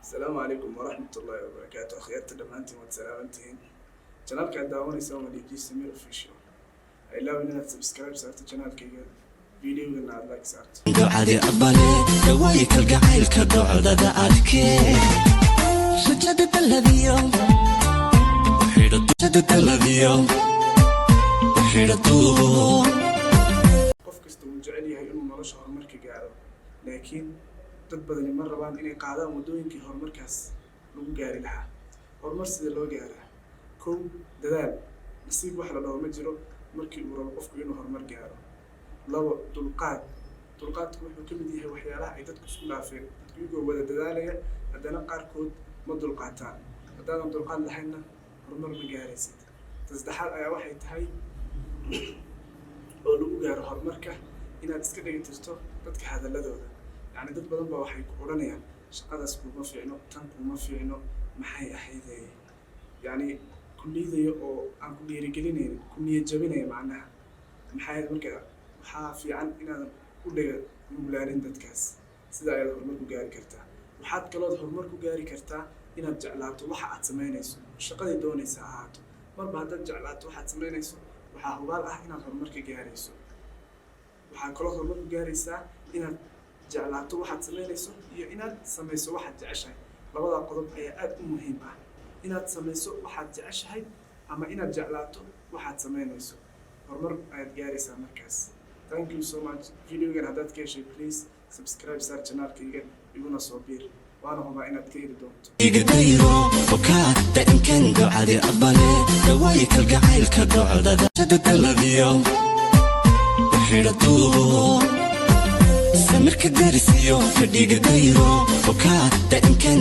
Asalaamu calaykum waraxmatullaahi wabarakaatu. Akhyaarta dhammaantiin, waad salaamantihiin. Channelka aad daawanaysaa waa DG Samir Official. Ha ilaawin inaad subscribe saarto channelkayga, videogana aad like saarto. Ducadi aqbale, dhawaayi kalgacaylka, docdada adkee, rajada dalladiyo xidhada dalladiyo xidha duubo. Qof kasta wuu jecel yahay inuu nolosha horumarka gaaro, laakiin dad badani ma rabaan inay qaadaan waddooyinkii horumarkaas lagu gaari lahaa. Horumar sida loo gaaraa? Kow, dadaal. Nasiib wax la dhaho ma jiro markii uu rabo qofku inuu horumar gaaro. Labo, dulqaad. Dulqaadku wuxuu ka mid yahay waxyaalaha ay dadku isku dhaafeen. Dadku iyagoo wada dadaalaya, haddana qaarkood ma dulqaataan. Haddaadan dulqaad lahaynna, horumar ma gaaraysid. Ta saddexaad ayaa waxay tahay oo lagu gaaro horumarka inaad iska dhigi tirto dadka hadalladooda. Yacni, dad badan baa waxay ku odhanayaan: "Shaqadaas kuuma fiicno, tan kuuma fiicno." Maxay ahaydee? Yacni, ku liidaya oo aan ku dhiirigelinaynin, ku niyad jabinaya. Macnaha maxay ahayd? Marka waxaa fiican inaadan u dhega nuglaanin dadkaas. Sida ayaad horumar ku gaari kartaa. Waxaad kalood horumar ku gaari kartaa inaad jeclaato waxa aad samaynayso, shaqadii doonaysa ha ahaato. Marba haddaad jeclaato waxaad samaynayso, waxaa hubaal ah inaad horumar ka gaarayso. Waxaa kaloo horumar ku gaaraysaa inaad jeclaato waxaad samaynayso iyo inaad samayso waxaad jeceshahay. Labada qodob ayaa aada u muhiim ah: inaad samayso waxaad jeceshahay ama inaad jeclaato waxaad samaynayso. Horumar ayaad gaaraysaa markaas. Thank you so much. Videogan haddaad ka heshay, please subscribe saar channelkayga, iguna soo biir. Waana hubaa inaad ka heli doonto. Iga dayro okaa daa'imkan, ducadi aqbale, dhawaayi kalgacaylka, docdada dalladiyo xidha duubo, samirka darisiyo fadhiga dayro okaa daa'imkan.